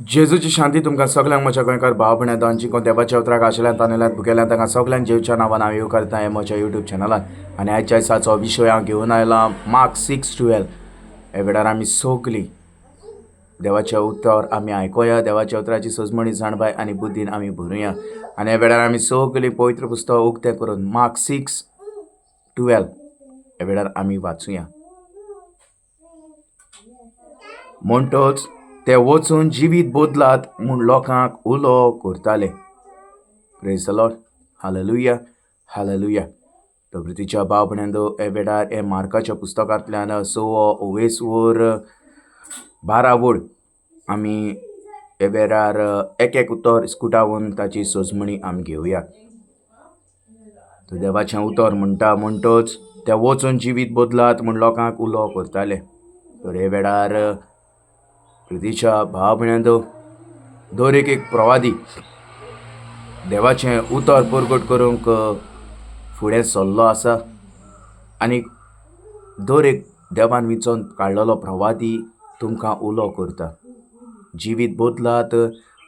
जेजूची शांती तुमकां सगल्यांक म्हज्या गोंयकार भाव भयणां आनी कोण देवाच्या उतराक आशिल्ल्यान तानेल्यान भुकेल्यान तांकां सगल्यांक जेवच्या नांवान हांव येवकार दिता हें म्हज्या युट्यूब चॅनलान. आनी आयच्या दिसाचो विशय हांव घेवन आयला मार्क 6:12. ह्या वेळार आमी सगलीं देवाचें उतर आमी आयकुया, देवाच्या उतराची सजमणी जाणबाय आनी बुद्दीन आमी भरुया. आनी ह्या वेळार आमी सगलीं पवित्र पुस्तक उक्तें करून मार्क 6:12 ह्या वेळार आमी वाचुया. म्हणटच ते वचून जिवीत बदलात म्हूण लोकांक उलो करताले. Praise the Lord, hallelujah, hallelujah. तो प्रितीच्या भाव भयणांनो, हे वेळार हे मार्काच्या पुस्तकांतल्यान 6 वर 12 वड आमी हे वेळार एक एक उतर स्कुटावन ताची सजमणी आमी घेवया. तो देवाचें उतर म्हणटा, म्हणटच ते वचून जिवीत बदलात म्हूण लोकांक उलो करताले. तर हे वेळार प्रितीच्या भाव भयणांनो, दर एक एक प्रवादी देवाचें उतर परगट करूंक फुडें सरलो आसा आनी दर एक देवान विंचोन काडलेलो प्रवादी तुमकां उलो करता, जिवीत बदलात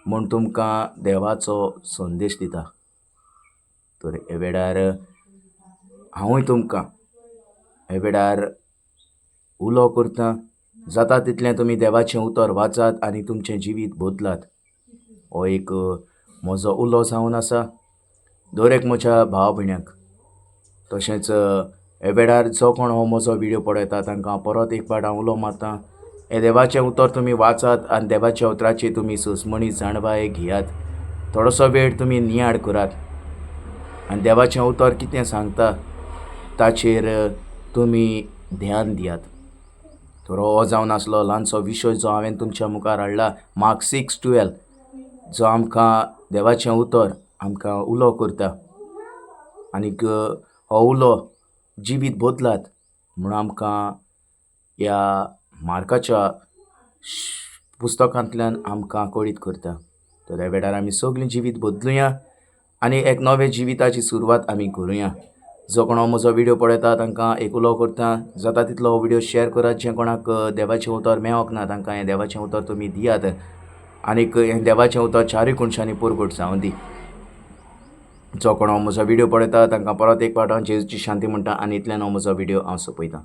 म्हूण तुमकां देवाचो संदेश दिता. तर हे वेळार हांवूय तुमकां हे वेळार उलो करता, जाता तितलें तुमी देवाचें उतर वाचात आनी तुमचें जिवीत बदलात. हो एक म्हजो उलो जावन आसा दर एक म्हज्या भाव भयण्यांक. तशेंच हे वेळार जो कोण हो म्हजो व्हिडियो पळयता तांकां परत एक फावट हांव उलो मारता, हें देवाचें उतर तुमी वाचात आनी देवाच्या उतराची तुमी सोसमणी जाणवाय घेयात. थोडोसो वेळ तुमी नियाळ करात आनी देवाचें उतर कितें सांगता ताचेर तुमी ध्यान दियात. तर हो जावन आसलो ल्हानसो विशय जो हांवें तुमच्या मुखार हाडला, मार्क 6:12, जो आमकां देवाचें उतर आमकां उलो करता आनीक हो उलो जिवीत बदलात म्हूण आमकां ह्या मार्काच्या पुस्तकांतल्यान आमकां कळीत करता. तर ह्या वेळार आमी सगळीं जिवीत बदलुया आनी एक नवे जिविताची सुरवात आमी करुया. जो कोण म्हजो व्हिडियो पळयता तांकां एक उलो करता, जाता तितलो हो व्हिडियो शेअर करात. जे कोणाक देवाचें उतर मेळोंक ना तांकां हें देवाचें उतर तुमी दियात आनीक हें देवाचें उतर चारूय कोनशांनी परगट जावं दी. जो कोण हो म्हजो व्हिडियो पळयता तांकां परत एक फावट हांव जेजूची शांती म्हणटा आनी इतल्यान हो म्हजो व्हिडियो हांव सोंपयतां.